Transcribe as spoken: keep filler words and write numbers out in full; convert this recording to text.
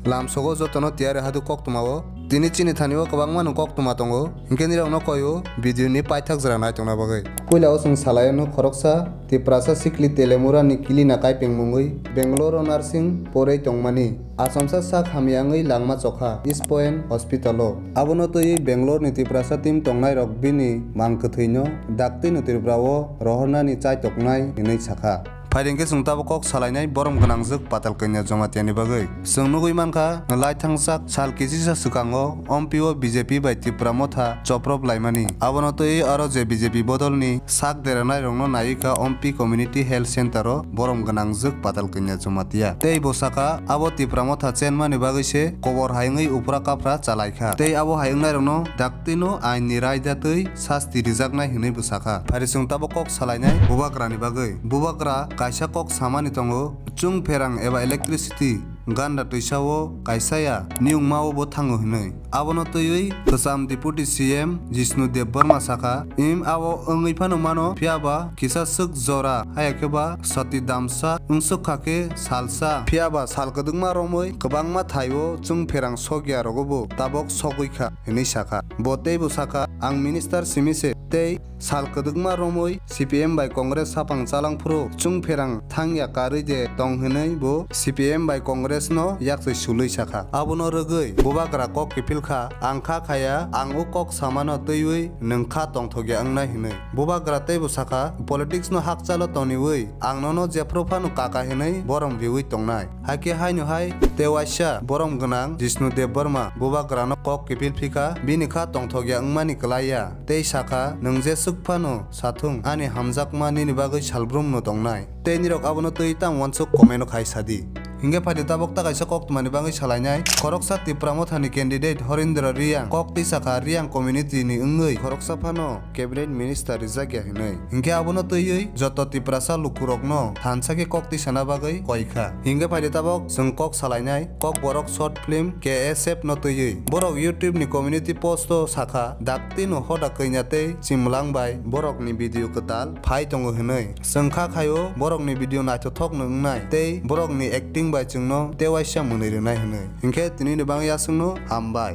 Lamsogo jotono tiyari hadu koktwmao. Tini chini thani o kwbangma no koktwma tongo. Hinkhe nirokno koi o video ni paithak jora naitongna bagwi. Puila o chwng salai anw khoroksa Tiprasa sikli Telemura ni kili na kaipeng mungwi Bangalore o nursing porwi tongmani. Achomsa sak hamya wngwi langma chokha East Point Hospital o. Abono twiwi Bangalore ni Tiprasa team tongnairok bini mang kwthwino daktino Tripura o rohornani chaitoknai hinwi sakha. Phaidi hwnkhe chwng tabuk kok salainai borom gwnangjwk Patal Kanya Jamatia ni bagwi. Chwng nugwi mankha, laithangsak sal kisisa swkango Ompi o B J P bai Tipra Motha choprop laimani. Abono twiwi aro je B J P bodolni sak deranairokno naiwi kha Ompi Community Health Center o borom gwnangjwk Patal Kanya Jamatia. Tei bo sakha, abo Tipra Motha chenmani bagwi se kobor hai wngwi uphra kaphra chalaikha. Tei abo hai wngnairokno daktino ain ni raida twi sasti rijaknai hinwi bwsakha. Phaidi chwng tabuk kok salainai bubagrani bagwi. Bubagra kaisa kok samani tongo, chwng pherang eba electricity ganda twisao kaisa ya, niyungmao bo thango hinwi. Abono twiwi kwcham Deputy C M Jishnu Debbarma sakha, "Im abo wngwi phano mano, phiyaba kisa swk jora, haya khe ba sati damsa wngsuk kha khe salsa, phiyaba sal kwdwkma romwi kwbangma thaio chwng pherang sokya rogo bo tabok sogwi kha," hinwi sakha. Bo teibo sakha, "Ang minister simi se tei sal kwdwkma romwi C P M bai Congress sapang chalang phuru chwng pherang thangya karwi de tong," hinwi bo C P M bai Congress no yaksoi sulwi sakha. Abono rwgwi bubagra kok kiphil kha, "Ang kha khaya, ang o kok samano twiwi nwng kha tongthokya wngnai," hinwi. Bubagra teibo sakha, "Politics no hakchalo toniwi ang nono jephru phano kaka hinwi borom riwi tongnai." Hakhe haino hai tewaisa borom gwnang Jishnu Debbarma bubagrano kok kiphil phikha, bini kha tongthokya wngmani kwlaiya, tei sakha, "Nwng jeswk phano sathung, ani hamjakma nini bagwi salbrumno tongnai." Tei nirok abono twi tamo uansuk comment o khai sadi. Hinkhe phaidi tabok ta kaisa koktwmani bagwi salainai. Khoroksa Tipra Mothani candidate Horindra Reang kok twi sakha Reang community ni wngwi khoroksa phano cabinet minister rijak ya hinwi. Hinkhe abono twiwi joto Tiprasa lukurokno thansa khe kok twi sana bagwi koi kha. Hinkhe phaidi tabok chwng kok salainai Kokborok short film K S F no twiwi. Borok YouTube ni community post o sakha, "Daktino hoda kanya tei chimwlang bai borokni video kwtal phai tongo," hinwi. Chwng kha khaio borokni video naithothok no wngnai tei borokni acting bai chwngno tewaisa mwnwi rwnai hinwi. Hinkhe tinini bagwi aswkno hambai.